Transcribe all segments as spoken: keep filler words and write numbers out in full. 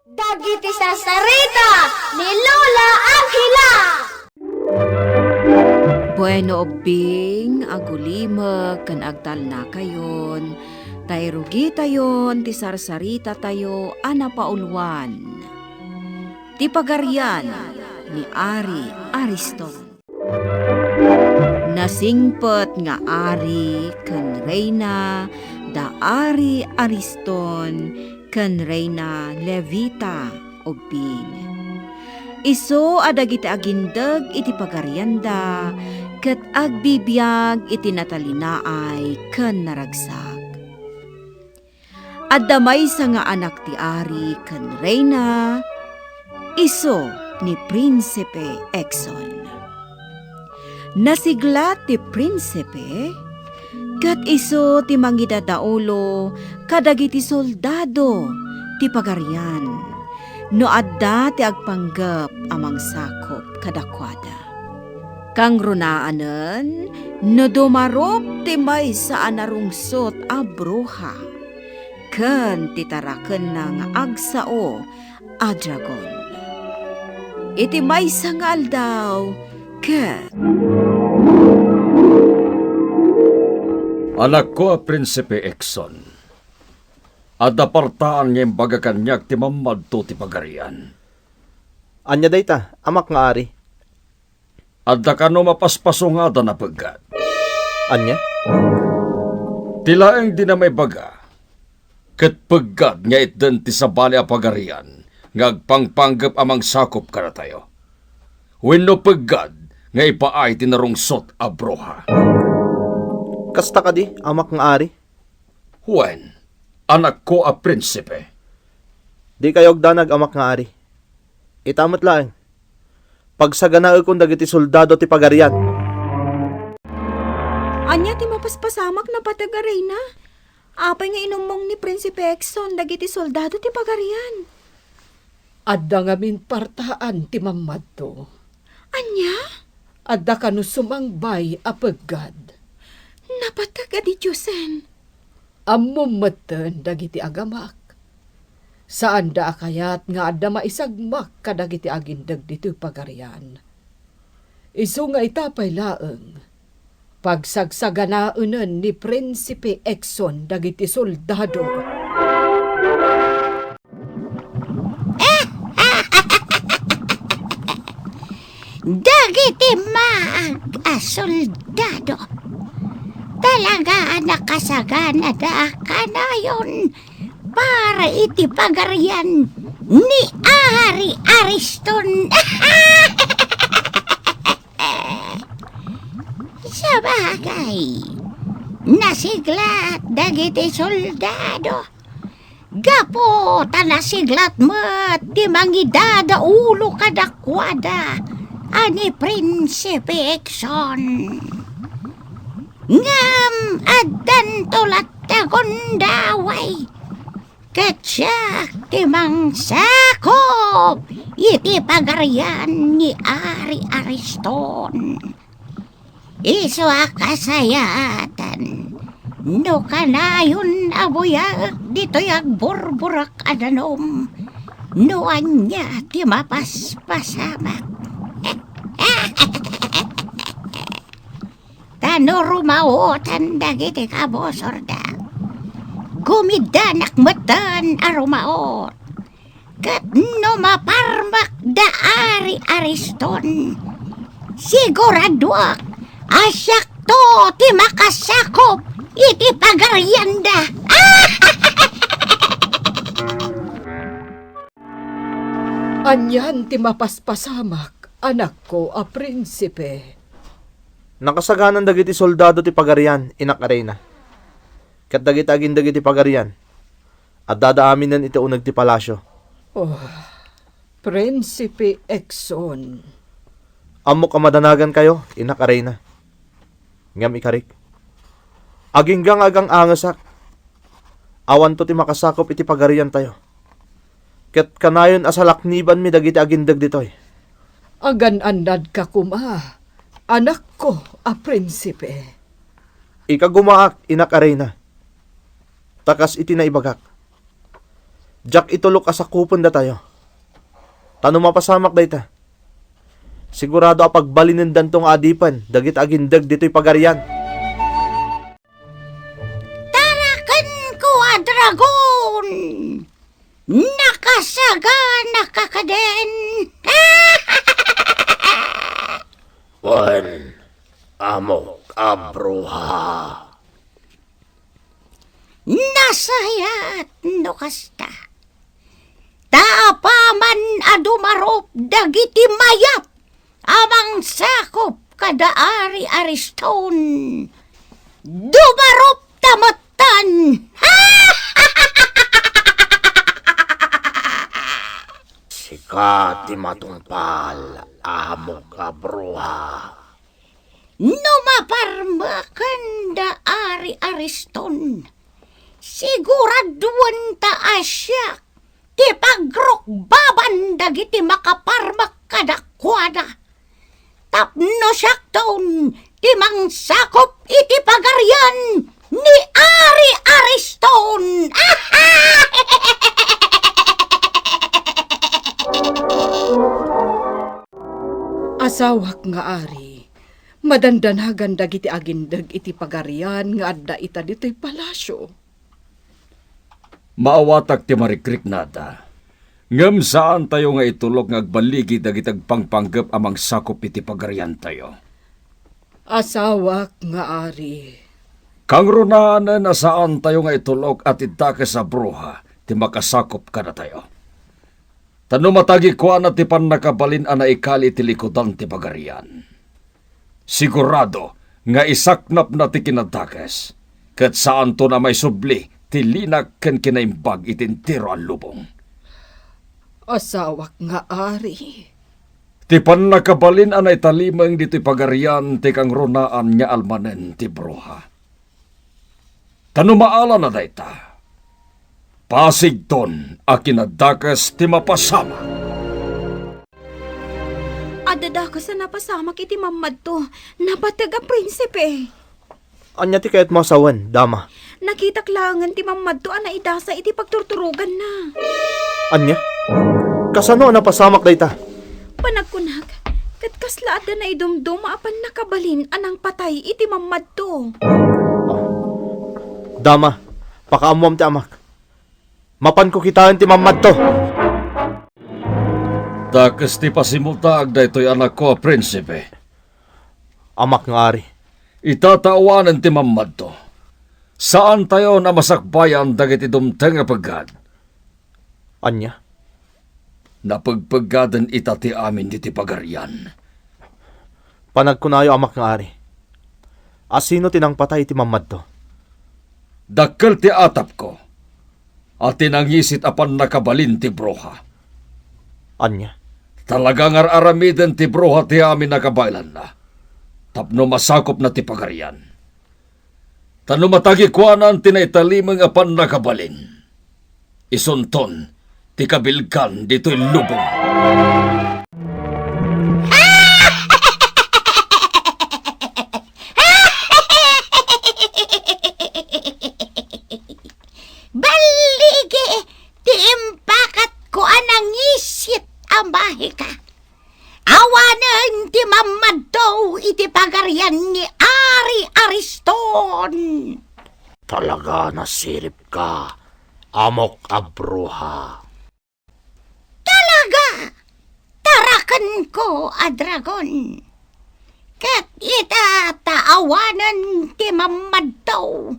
Dagiti sarsarita ni Lola Angela. Bueno, ubbing, agulimek ken agtalnakayon, ta irugitayon ti sarsaritatayo a napauluan, Ti Pagarian ni Ari Ariston. Nasingpet nga ari ken reyna da Ari Ariston ken Reyna Levita, ubbing. Isu a dagiti agindeg iti pagarianda ket agbibiag iti natalinaay ken naragsak. Adda maysa nga anak ti ari ken reyna, isu ni Prinsipe Exon. Nasiglat ti prinsipe, ket isu ti mangidadaulo kadagiti soldado ti pagarian no adda ti agpanggep a mangsakop kadakuada. Kangrunaanen no dumarup ti maysa a narungsot a bruha ken ti tarakenna nga agsao a dragon. Iti maysa nga aldaw, ket Anakko a Prinsipe Exon, adda partaan nga imbaga kaniak ti mammadto ti pagarian. Ania dayta, amak nga ari? Adda kano mapaspaso nga adda napeggad. Ania? Ti laeng dina maibaga, ket peggad nga itden ti sabali a pagarian nga agpangpanggep a mangsakop kadatayo, wenno peggad nga ipaay ti narungsot a bruha. Kasta kadi, amak nga ari? Wen, anakko a prinsipe. Dikayo agdanag, amak nga ari. Ita met laeng, pagsaganaekon dagiti soldado ti pagarian. Ania ti mapaspasamak, napateg a reyna? Apay nga inummong ni Prinsipe Exon dagiti soldado ti pagarian? Adda ngamin partaan ti mammadto. Ania? Adda kano sumangbay a peggad. Napateg a didiosen. Ammom metten dagiti agamak. Saanda a kayat nga adda maisagmak kadagiti agindeg ditoy pagarian. Isu nga ita pay laeng, pagsagsaganaenen ni Prinsipe Exon dagiti soldado. Dagiti maag a soldado, talaga a nakasaganada a kanayon para iti pagarian ni Ari Ariston. Sabagay, nasiglat dagiti soldado gapu ta nasiglat met ti mangidadaulo kadakuada a ni Prinsipe Exon. Ngem addanto latta gundaway ket siak ti mangsakop iti pagarian ni Ari Ariston. Isu a kasayaatan no kanayon a buyaek ditoy agburburak a danum no ania ti mapaspasamak. Ta no rumaotan dagiti kabusorda, gumidanak metten a rumaot. Ket no maparmek da Ari Ariston, siguraduak a siakto ti makasakop iti pagarianda. Anian ti mapaspasamak, anakko a prinsipe? Nakasaganan dagiti soldado ti pagarian, inak a reyna. Ket dagiti agindeg iti pagarian, addada aminen iti uneg ti palasio. Oh, Prinsipe Exon. Ammok a madanagankayo, inak a reyna. Ngem ikarik, agingga nga agang-angesak, awanto ti makasakop iti pagariantayo. Ket kanayon a salaknibanmi dagiti agindeg ditoy. Agan-annadka koma, anakko a prinsipe. Ikagumaak, inak a reyna, ta kas iti naibagak, Diak itulok a sakupen datayo. Ta no mapasamak dayta, sigurado a pagbalinendanto nga adipen dagiti agindeg ditoy pagarian. Tarakenko a dragon! Nakasagana ka kadin! Wen, amok a bruha. Nasayaat no kasta. Ta apaman a dumarup dagiti mayat a mangsakup kada Ari Ariston, dumarupta metten. Sika ti matungpal, amok a bruha. No maparmeken da Ari Ariston, siguraduenta a siak ti pagrukbaban dagiti makaparmek kadakuada. Tapno siakton ti mangsakup iti pagarian ni Ari Ariston. Asawak nga ari, madandanagan dagiti agindeg iti pagarian nga adda ita ditoy palasio. Maawatak ti marikriknada, ngem saantayo nga itulok nga agballigi dagiti agpangpanggep a mangsakup iti pagariantayo. Asawak nga ari. Kangrunaanen a saantayo nga itulok a ti dakes a bruha ti makasakup kadatayo. Ta no matagikuana ti pannakabalin a naikali iti likudan ti pagarian, sigurado nga isaknapna ti kinadakes, ket saanto a maisubli ti linak ken kinaimbag iti entero a lubong. Asawak nga ari. Ti pannakabalin a naitalimeng ditoy pagarian ti kangrunaan nga almanen ti bruha. Ta no maalana dayta, pasigton a kinadakes ti mapasamak. Adda dakes a napasamak iti mammadto. Napateg a prinsipe. Ania ti kayatmo a sawen, dama? Nakitak laengen ti mammadto a naidasa iti pagturturoganna. Ania? Kasano a napasamak dayta? Panagkunak, ket kasla adda naidumduma a pannakabalin a nangpatay iti mammadto. Ah. Dama, pakaammuam ti amak. Mapanko kitaen ti mammadto. Dakes ti pasimultaag daytoy anakko a prinsipe. Amak nga ari. Ita ta awanen ti mammadto. Saantayon a masakbayan dagiti dumteng a peggad. Ania? Napegpeggaden ita ti amin ditoy pagarian. Panagkunayo, amak nga ari. A sino ti nangpatay iti mammadto? Dakkel ti atapko a ti nangisit a pannakabalin ti bruha. Ania? Talaga nga ar-aramiden ti bruha ti amin a kabaelanna tapno masakupna ti pagarian. Ta no matagikuanan ti naitalimeng a pannakabalin, isunton ti kabilgan ditoy lubong. Balligi ti impakatko a nangisit a bahika. Awanen ti mammadto iti pagarian ni Ari Ariston. Talaga nasiripka, amok a bruha. Talaga, tarakenko a dragon. Ket ita ta awanen ti mammadto.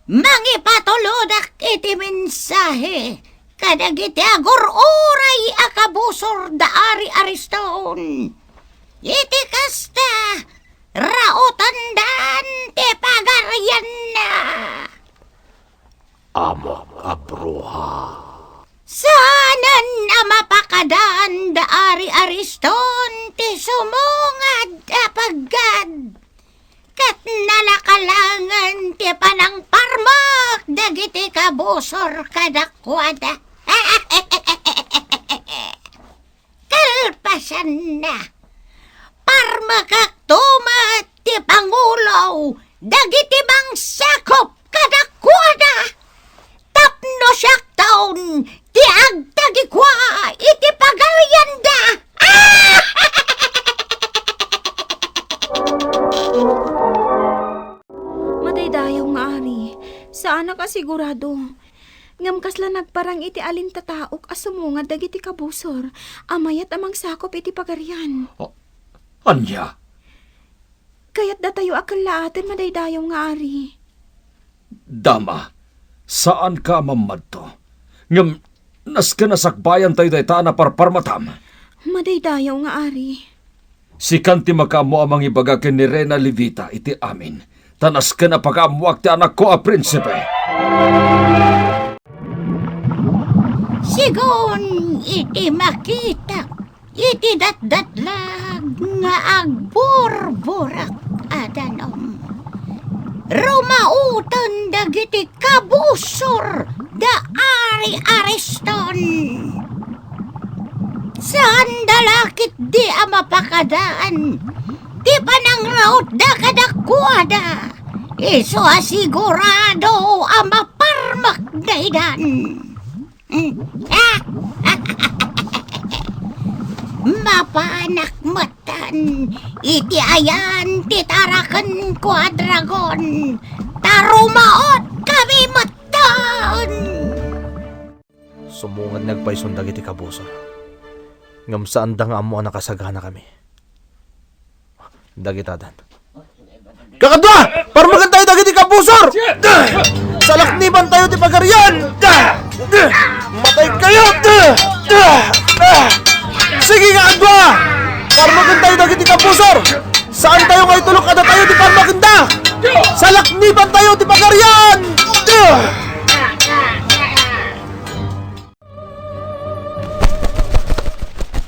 Mangipatulodak iti mensahe kadagiti agur-uray a kabusor da Ari Ariston. Iti kasta, raotandan ti pagarianna. Amok a bruha. Saanen a mapakadaan da Ari Ariston ti sumungad a peggad. Ket nalakalangen ti panangparmek dagiti kabusor kadakuada. Kalpasanna, parmekakto met ti pangulo dagiti mangsakup kadakuada. Tapno siakton a sigurado. Ngem kasla nagparang iti alintataok a sumungad dagiti kabusor a mayat a mangsakop iti pagarian. A-, ania? Kayat datayo a kellaaten, madaydayaw nga ari. Dama, saanka a mammadto. Ngem nasken a sakbayantayo dayta a naparparmatam. Madaydayaw nga ari. Sikan ti makaammo a mangibaga ken ni Reyna Levita iti amin, ta nasken a pakaammoak ti anakko a prinsipe. Sigun iti makitak iti datdatlag nga agburburak a danum, rumauten dagiti kabusor da Ari Ariston. Saanda la ketdi a mapakadaan ti panangrautda kadakuada. Isu a sigurado a maparmek daytan. Mapanak metten iti ayan ti tarakenko a dragon, ta rumaotkami metten. Sumungad nga agpayson dagiti kabusor. Ngem saanda nga ammo a nakasaganakami. Dagitadan. Kakadua! Parmekentayo dagiti kabusor! Salaknibantayo ti pagarian! Mataykayo! Sige, kakadua! Parmekentayo dagiti kabusor! Saantayo nga itulok kadatayo ti parmekenda! Salaknibantayo ti pagarian!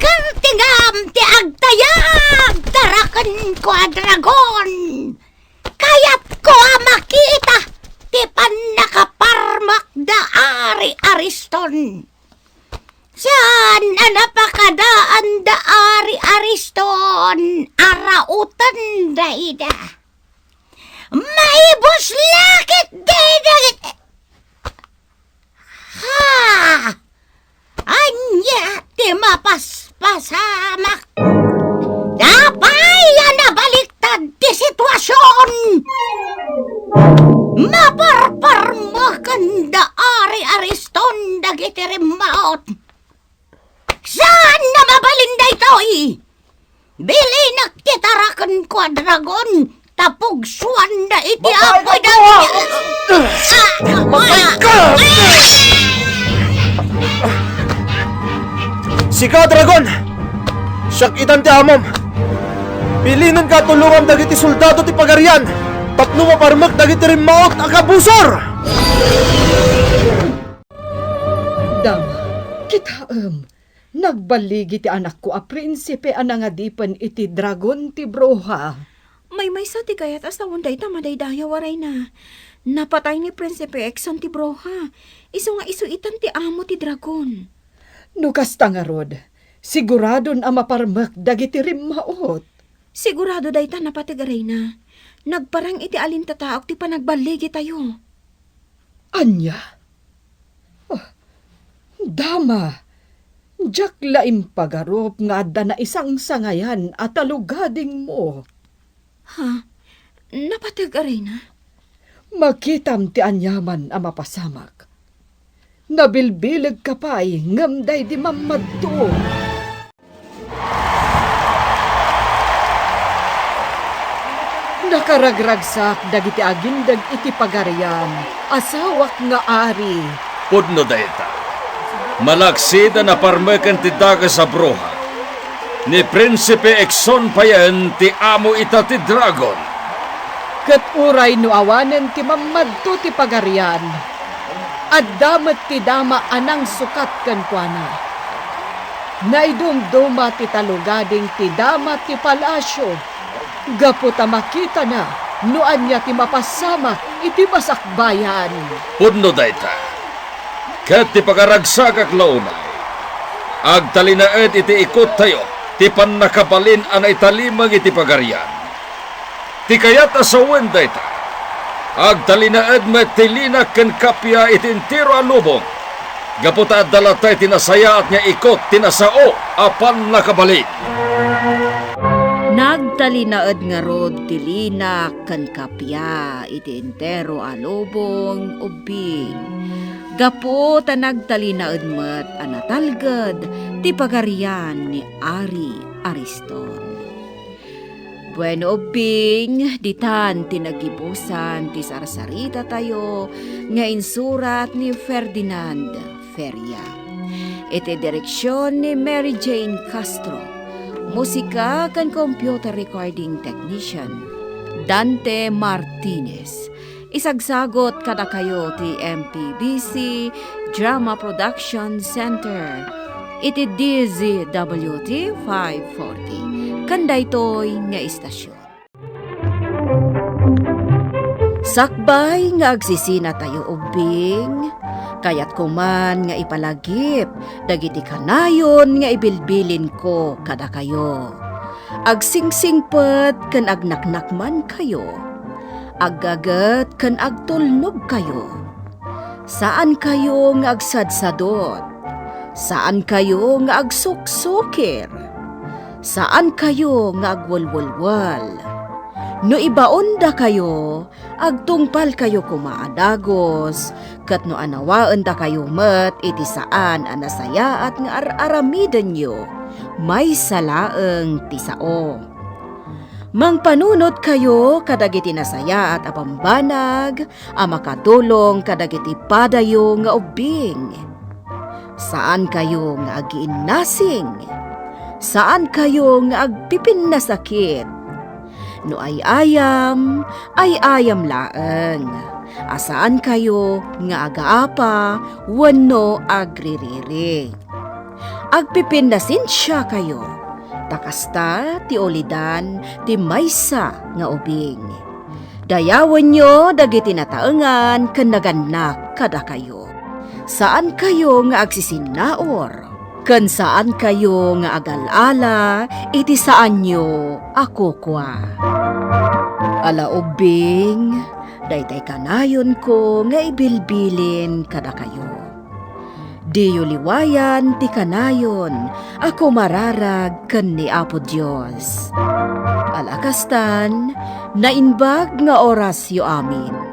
Ket ngem ti agtayag, tarakenko a dragon, kayatko a makita ti pannakaparmek da Ari Ariston. Saan a napakadaan da Ari Ariston a rauten dayta. Maibus la ketdi dagiti Ha! Ania ti mapaspasamak? Apay a nabaliktad ti situasion? Maparparmeken da Ari Ariston dagiti rimmaot. Saan a mabalin daytoy? Bilinek ti tarakenko a dragon, ta pugsuanda iti Apo Dagiti. Patay ka! Sika, dragon! Siak itan ti amom. Bilinenka a tulongam dagiti soldado ti pagarian tapno maparmek dagiti rimmaot a kabusor! Dama, kitaem, nagballigi ti anakko a prinsipe a nangadipen iti dragon ti bruha. Maymaysa ti kayat a sawen dayta, madaydayaw a reyna. Napatay ni Prinsipe Exon ti bruha, isu nga isu itan ti amo ti dragon. No kasta ngarud, siguradon a maparmek dagiti rimmaot. Sigurado dayta, napateg a reyna. Nagparang iti alintataok ti panagballigitayo. Ania? Ah, dama, diak la impagarup nga adda naisangsangayan a talugadingmo. Ha? Napateg a reyna? Makitam ti aniaman a mapasamak. Nabilbilegka pay ngem daydi mammadto. Nakaragragsak dagiti agindeg iti pagarian, asawak nga ari. Pudno dayta. Malaksid a naparmeken ti dakes a bruha, ni Prinsipe Exon payen ti amo ita ti dragon. Ket uray no awanen ti mammadto ti pagarian, adda met ti dama a nangsukat kenkuana. Naidumduma ti talugading ti dama ti palasio gapu ta makitana no ania ti mapasamak iti masakbayan. Pudno dayta. Ket ti pakaragsakak la unay, agtalinaed iti ikottayo ti pannakabalin a naitalimeng iti pagarian. Ti kayat a sawen dayta, agtalinaed met ti linak ken kappia iti entero a lubong, gapu ta adda latay ti nasayaat nga ikot ti nasao a pannakabalin. Nagtalinaed ngarud ti linak ken kappia iti entero a lubong, ubbing. Gapu ta nagtalinaed met a natalged ti pagarian ni Ari Ariston. Bueno, ubbing, ditan ti nagibusan ti sarsaritatayo nga insurat ni Ferdinand Feria. Iti direksion ni Mary Jane Castro. Musika ken computer recording technician, Dante Martinez. Isagsagot kadakayo ti M P B C Drama Production Center iti D Z W T five forty. Ken daytoy nga istasyon. Sakbay nga agsisinatayo ubbing, kayatko man nga ipalagip dagiti kanayon nga ibilbilinko kadakayo. Agsingsingpet ken agnaknakmankayo. Aggaget ken agtulnogkayo. Saankayo nga agsadsadot. Saankayo nga agsuksukir. Saankayo nga agwelwelwel. No ibaondakayo, agtungpalkayo koma a dagus, ket no anawaendakayo met iti saan a nasayaat nga ar-aramidenyo, maysa laeng ti sao. Mangpanunotkayo kadagiti nasayaat a bambanag a makatulong kadagiti padayo nga ubbing. Saankayo nga agiinnasing. Saankayo nga agpipinnasakit. No ay-ayam, ay-ayam laeng. A saankayo nga agaapa wenno agririri. Agpipinnasensiakayo, ta kasta ti ulidan ti maysa nga ubing. Dayawenyo dagiti nataengan ken nagannak kadakayo. Saankayo nga agsisinnaur, ken saankayo nga agal-ala iti saanyo a kukua. Ala ubbing, daytay kanayonko nga ibilbilin kadakayo. Diyo liwayan ti kanayon a kumararag ken ni Apo Dios. Ala kastan, naimbag nga orasyo amin.